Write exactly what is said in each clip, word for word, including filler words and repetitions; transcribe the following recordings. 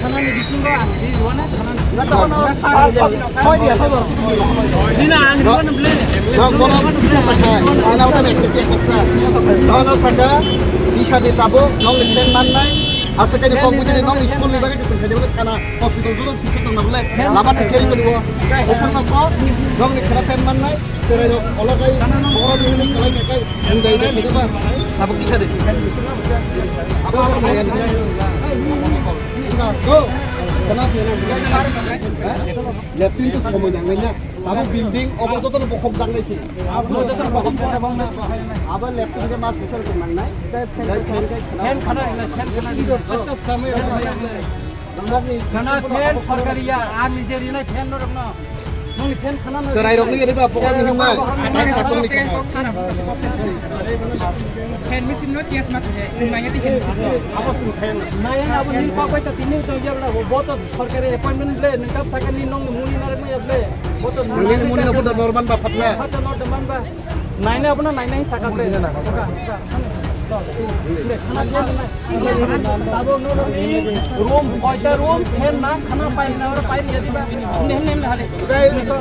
khanani bisingo ang di rwna khanani. Soi dia, soi dia. Dina ang rwna ble. Dok bono bisa sakai. Ana udah becek ya kok. Dono saka. Bisa di tabuk. Nong ni pen man nai. Asa kani kok bujini nong school ni bagwi tu khaja khana. Hospital tu tu tu na ble. Lama tu kiri ko. Usung na ko. Nong ni khana pen man nai. Cherai rok, ola kai, boro ni ni kalai kai, mundai kai, kai ba, tabuk kisa de. Apa, apa, apa, ya, ya. Go. Kenapa, ya? Lepin tu semua yang lainnya. Tabuk building, obo joto no bokhok jang nai si. Abo lepin ke mas besar ko nang nai. Dai fan kai, fan kai. Fan khana, fan khana. Nang nang ni. Khana fan sorkari ya, ar nije rinai fan no rok no. Nongni fan khana no. Cherai rok ni riba, pokok ni himma. Tak satung ni khana. Fan machine no change ma khe, maya di fan. Abo tu fan. Nai ang abo ni pa pai ta tini to ya bla, bo to sorkari appointment ble, ni kap sakani nong muni na rek ma ya ble. Bo to muni na, muni na, bo to normal ba phatna. Phatna normal ba. Naina abono naina hi saka ble. Tabuk norokni room, koita room, fan na, khana pai na, oro pai ya diba. Himne, himne, himne hale.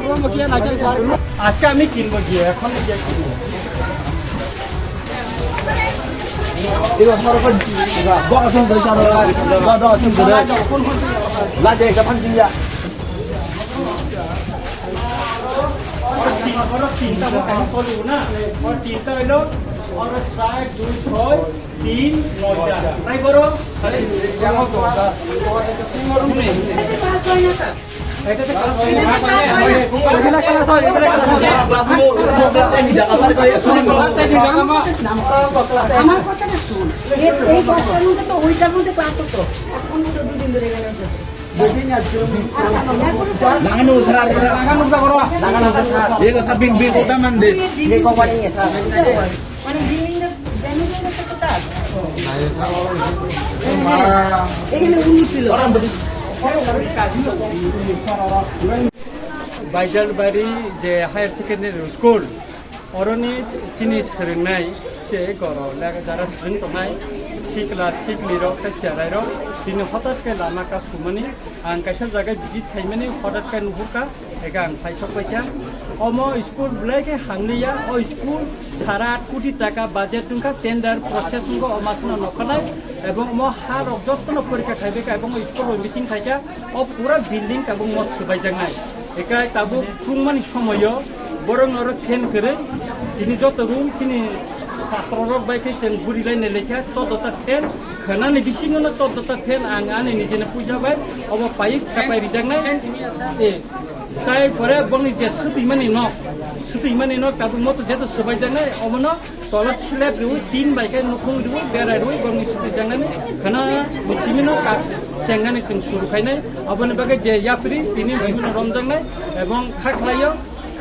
Room kia na kya sir? আজকে আমি কিনবো গিয়ে, এখন গিয়ে কিনবো। এবার ধরো, বড় সিম ধরে, বড় সিম ধরে। লাগে একটা ফান কিনিয়া। Oro tinta bo kaisa cholibo na. Oro tinta hoilo, oro char, dui, soi, tin, noita. Tai boro? Eta class hoy na, sir. Eta class hoy na. Class mo, mo class ek jaga sir. আমার কথাটা শুন, এই, এই দশটার মধ্যে তো ওইটার মধ্যে ক্লাস হতো, এখন তো দুদিন ধরে এখানে হচ্ছে। Nangano sir, nangano sir, nangano sir. Ego sa bin bin kota mande. Ini kau paling ya sir. Mana building dah, venue dah satu sir. Ini ulu cilo. Baijalbari je higher secondary school. Oroni chini swrwngnai se goro lega jara swrwng tongnai sikla sikli rok tei cherai rok tini hotat khe lama kasumani ang kaisa jaga visit khaimani hotat khe nuhurkha ega ang phaisok paikha omo school belai khe hamliya o school sara aat koti taka budget wngkha tender process wngkha o masno nokhanai ebong omo ha rok jotono porikha khaibaikha ebong o school o meeting khaikha o pura building tabuk mo swbaijaknai. Ekai tabuk tungmani somoyo borok oro fan kwrwi tini joto room chini satro rok bai khe chwng buri lai nai laikha choddo ta fan khwnani bisingo no choddo ta fan ang ani nijeni puja bai obo pai kapai rijaknai. E, tai pore bongni je swtwi mani nok swtwi mani nok tabuk moto jeto swbai jaknai omono Tola slab riwi tin bai khe nukhung riwi berai riwi borokni swtwi jangnani khana bisimino ka chengnani chwng suru khainai. Aboni bagwi je yapri tini bisimino romjaknai ebong kha khlaio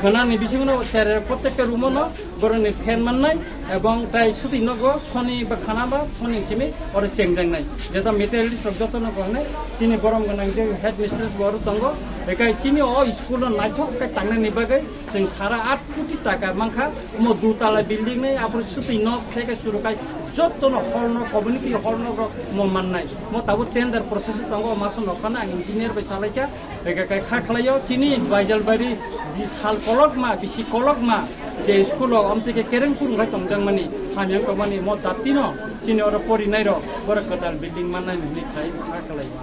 khanani bisimino chere prottekta rumono borokni fan mannai ebong tai swtwi nogo soni ba khana ba soni simi oro chengjaknai. Jeta materialist rok jotono kohnai chini borom gwnang je headmistress bo oro tongo. Ekai chini o school o naithok khe tangnani bagwi chwng sara aat koti taka mankha. Omo dutala building ni apor swtwi nok theke surukai jotono hall nok community hall nok rok mo mannai. Mo tabuk tender process tongo, maso nokhano ang engineer bai chalaikha. Ega kai kha khlaio chini Baijalbari bisal kolokma, bisi kolokma je school o amtwi khe kereng kurung khai tongjakmani, hamyang tongmani mo dapino chini oro porinai rok borok kwtal building mannai hwnwi khai kha khlaio.